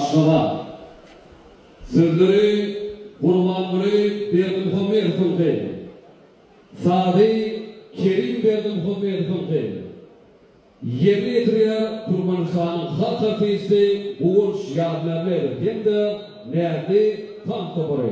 Aşgabat. Sözleri Gurbanguly Berdimuhamedowyňky. Sazy Kerim Berdimuhamedowyňky. Ýerine ýetirýär Türkmenistanyň halk artisti Guwanç Ýazmämmedow hem-de Näzli tans topary.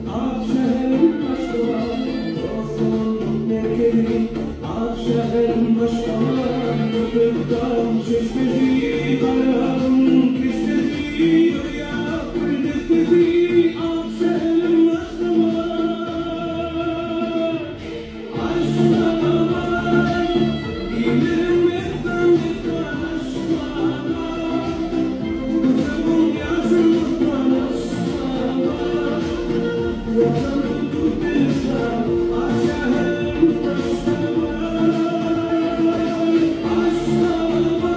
Ak şäherim Aşgabat, dostlugyň merkezi. Ak şäherim Aşgabat, Köpetdagyň çeşmesi, Garagumuň keşdesi, Derýa gül dessesi. Ak şäherim Aşgabat, Aşgabat, Iliň mesgen Aşgabat, Köpüň ýaşyl mekany Aşgabat. Watanym Türkmenistan, ak şäherim Aşgabat, Aşgabat,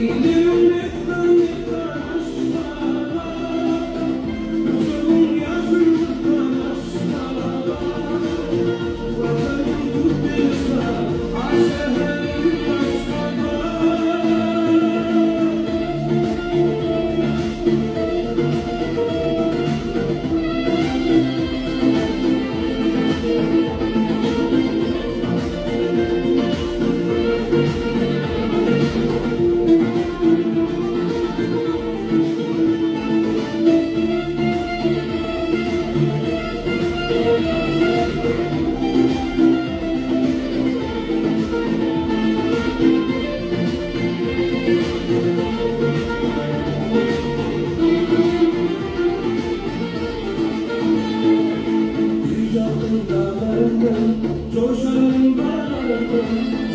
Iliň mesgen mekany Aşgabat, Köpüň ýaşyl mekany Aşgabat. Watanym Türkmenistan, ak şäherim Aşgabat. Ýalkym daglaryndan, Joşaryn baglaryndan,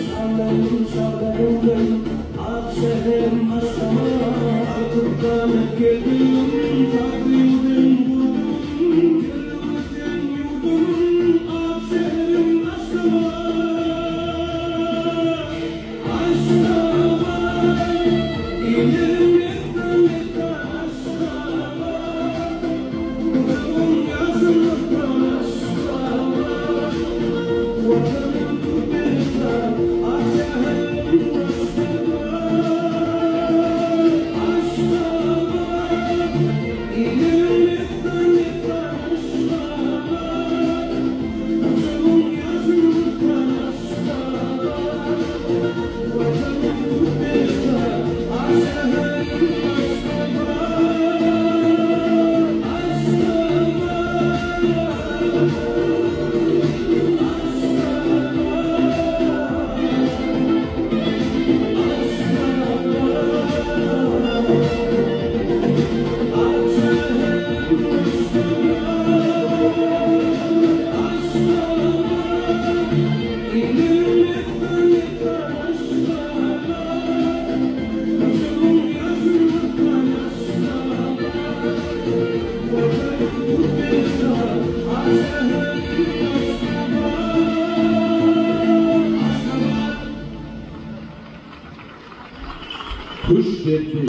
Şalarym şalaryndan, Ak şäherim Aşgabat. Artyp-ganyp geldim, Tagzym gurdum, Gelip öten ýurdumyň, Ak şäherim Aşgabat. Aşgabat, Iliň mesgen mekany Aşgabat, Köpüň ýaşyl mekany Aşgabat, Watanym Türkmenistan, ak şäherim Aşgabat. Aşgabat, Iliň mesgen mekany Aşgabat, Köpüň ýaşyl mekany Aşgabat, Watanym Türkmenistan, ak şäherim Aşgabat. Küştdepdi.